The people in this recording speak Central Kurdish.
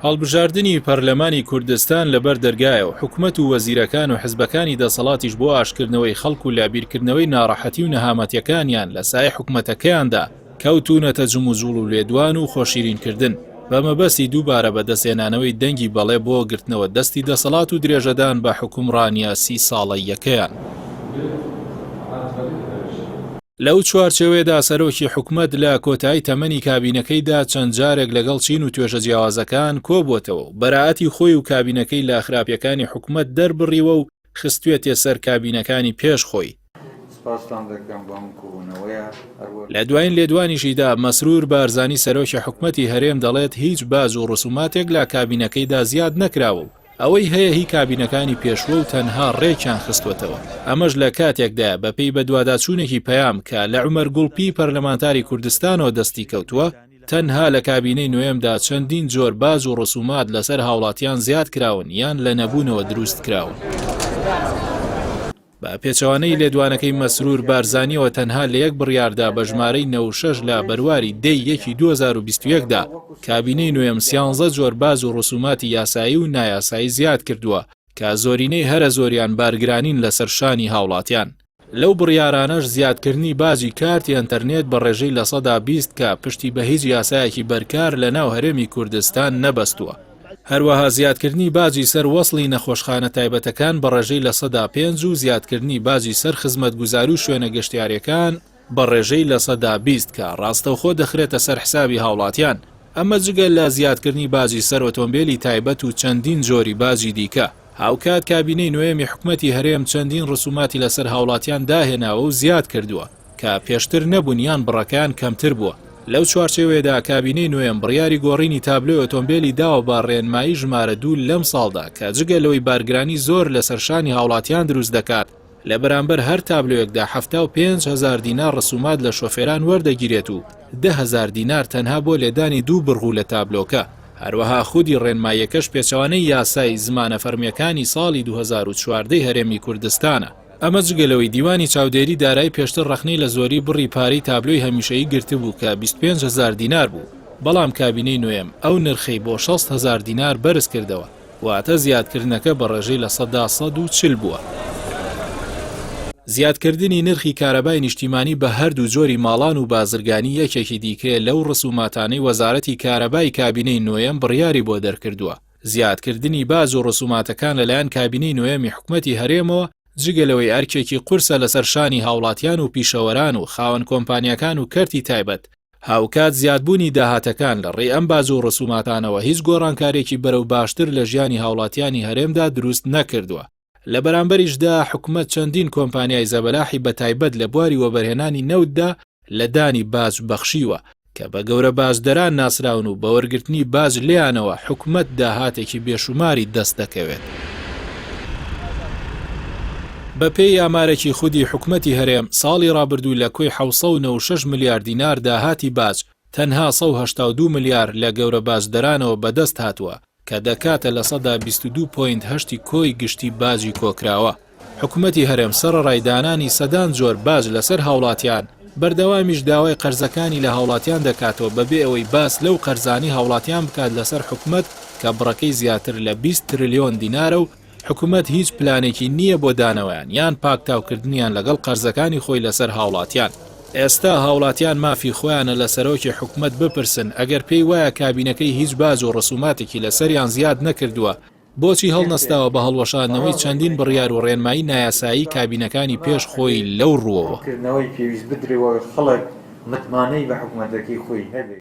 هەڵبژاردنی پەرلەمانی کوردستان لەبەر دەرگایە و حکومەت و وەزیرەکان و حزبەکانی دەسەڵاتیش بۆ ئاشتکردنەوەی خەڵک و لەبیرکردنەوەی ناڕەحەتی و نەهامەتیەکانیان لە سایەی حکومەتەکەیاندا کەوتوونەتە جموجوڵ و لێدوان و خۆشیرینکردن بە مەبەستی دووبارە بەدەستهێنانەوەی دەنگی بەڵێ بۆ گرتنەوە دەستی دەسەڵات و درێژەدان بە حوکمڕانییە سی ساڵەییەکەیان. لەو چوارچێوەیەدا سەرۆکی حکومەت لە کۆتایی تەمەنی کابینەکەیدا چەند جارێک لەگەڵ چین و توێژە جیاوازەکان کۆبووەتەوە و بەرائەتی خۆی و کابینەکەی لە خراپیەکانی حکومەت دەربڕیوە و خستویەتیە سەر کابینەکانی پێش خۆی. سپاستان دەکەم بۆ ئەم کۆبوونەوەیە، هەروەک. لە دوایین لێدوانیشیدا مەسرور بارزانی سەرۆکی حکومەتی هەرێم دەڵێت هیچ باج و ڕسوماتێک لە کابینەکەیدا زیاد نەکراوە و ئەوەی هەیە هی کابینەکانی پێشووە و تەنها ڕێکیان خستووەتەوە. ئەمەش لە کاتێکدایە بەپێی بەدواداچوونێکی پەیام کە لە عومەر گوڵپی پەرلەمانتاری کوردستانەوە دەستی کەوتووە، تەنها لە کابینەی نۆیەمدا چەندین جۆر باج و ڕسومات لەسەر هاوڵاتیان زیاد کراون یان لە نەبوونەوە دروست کراون. بە پێچەوانەی لێدوانەکەی مەسرور بارزانیەوە تەنها لە یەک بڕیاردا بە ژمارەی 96 لە بەرواری دەی یەکی 2021 دا کابینەی نۆیەم سیانزە جۆر باج و ڕسوماتی یاسایی و نایاسایی زیاد کردووە کە زۆرینەی هەرە زۆریان بارگرانین لەسەر شانی هاوڵاتیان. لەو بڕیارانەش زیادکردنی باجی کارتی ئەنتەرنێت بە ڕێژەی 20% کە پشتی بە هیچ یاسایەکی بەرکار لە ناو هەرێمی کوردستان نەبەستووە. هەروەها زیادکردنی باجی سەر وەسڵی نەخۆشخانە تایبەتەکان بە ڕێژەی 5% و زیادکردنی باجی سەر خزمەتگوزاری و شوێنە گەشتیاریەکان بە ڕێژەی 20% کە ڕاستەوخۆ دەخرێتە سەر حسابی هاوڵاتیان، ئەمە جگە لە زیادکردنی باجی سەر ئۆتۆمبێلی تایبەت و چەندین جۆری باجی دیکە. هاوکات کابینەی نۆیەمی حکومەتی هەرێم چەندین ڕسوماتی لەسەر هاوڵاتیان داهێناوە و زیاد کردووە کە پێشتر نەبوون یان بڕەکەیان کەمتر بووە. لەو چوارچێوەیەدا کابینەی نۆیەم بڕیاری گۆڕینی تابلۆی ئۆتۆمبێلی داوە بە ڕێنمایی ژمارە دوو لەم ساڵدا کە جگە لەوەی بارگرانی زۆر لەسەر شانی هاوڵاتیان دروست دەکات لە بەرامبەر هەر تابلۆیەکدا 75 هەزار دینار ڕسومات لە شۆفێران وەردەگیرێت و 10 هەزار دینار تەنها بۆ لێدانی دوو بڕغو لە تابلۆکە. هەروەها خودی ڕێنماییەکەش پێچەوانەی یاسای زمانە فەرمییەکانی ساڵی 2014 ی هەرێمی کوردستانە. ئەمە جگە لەوەی دیوانی چاودێری دارایی پێشتر ڕەخنەی لە زۆری بڕی پارەی تابلۆی هەمیشەیی گرتبوو کە 25 هەزار دینار بوو، بەڵام کابینەی نۆیەم ئەو نرخەی بۆ 60 هەزار دینار بەرزکردەوە، واتە زیادکردنەکە بە ڕێژەی 140% بووە. زیادکردنی نرخی کارەبای نیشتیمانی بە هەردوو جۆری ماڵان و بازرگانی یەکێکی دیکەیە لەو ڕسوماتانەی وەزارەتی کارەبای کابینەی نۆیەم بڕیاری بۆ دەرکردووە. زیادکردنی باج و ڕسوماتەکان لەلایەن کابینەی نۆیەمی حکومەتی هەرێمەوە جگە لەوەی ئەرکێکی قورسە لەسەر شانی هاوڵاتیان و پیشەوەران و خاوەن کۆمپانیاکان و کەرتی تایبەت، هاوکات زیادبوونی داهاتەکان لە ڕێی ئەم باج و ڕسوماتانەوە هیچ گۆڕانکارییەکی بەرەو باشتر لە ژیانی هاوڵاتیانی هەرێمدا دروست نەکردووە. لە بەرامبەریشدا حکومەت چەندین کۆمپانیای زەبەلاحی بەتایبەت لە بواری وەبەرهێنانی نەوتدا لە دانی باج بەخشیوە کە بە گەورە باجدەران ناسراون و بە وەرگرتنی باج لێیانەوە حکومەت داهاتێکی بێشوماری دەست دەکەوێت. بەپێی ئامارێکی خودی حکومەتی هەرێم، ساڵی ڕابردوو لە کۆی 796 ملیار دینار داهاتی باج، تەنها 182 ملیار لە گەورە باجدەرانەوە بەدەست هاتووە، کە دەکاتە 22% point هەشتی کۆی گشتی باجی کۆکراوە. حکومەتی هەرێم سەڕەڕای دانانی سەدان جۆر باج لەسەر هاوڵاتیان، بەردەوامیش داوای قەرزەکانی لە هاوڵاتیان دەکاتەوە بەبێ ئەوەی باس لەو قەرزانەی هاوڵاتیان بکات لەسەر حکومەت کە بڕەکەی زیاتر لە 20 ترلیۆن دینارە و حکومەت هیچ پلانێکی نییە بۆ دانەوەیان یان پاکتاوکردنیان لەگەڵ قەرزەکانی خۆی لەسەر هاوڵاتیان. ئێستا هاوڵاتیان مافی خۆیانە لە سەرۆکی حکومەت بپرسن ئەگەر پێی وایە کابینەکەی هیچ باج و ڕسوماتێکی لەسەریان زیاد نەکردووە بۆچی هەڵنەستاوە بە هەڵوەشاندنەوەی چەندین بڕیار و ڕێنمایی نایاسایی کابینەکانی پێش خۆی لەو ڕووەوە. کردنەوەی پێویست بدرێ و خەڵک متمانەی بە حکومەتەکەی خۆی هەبێ.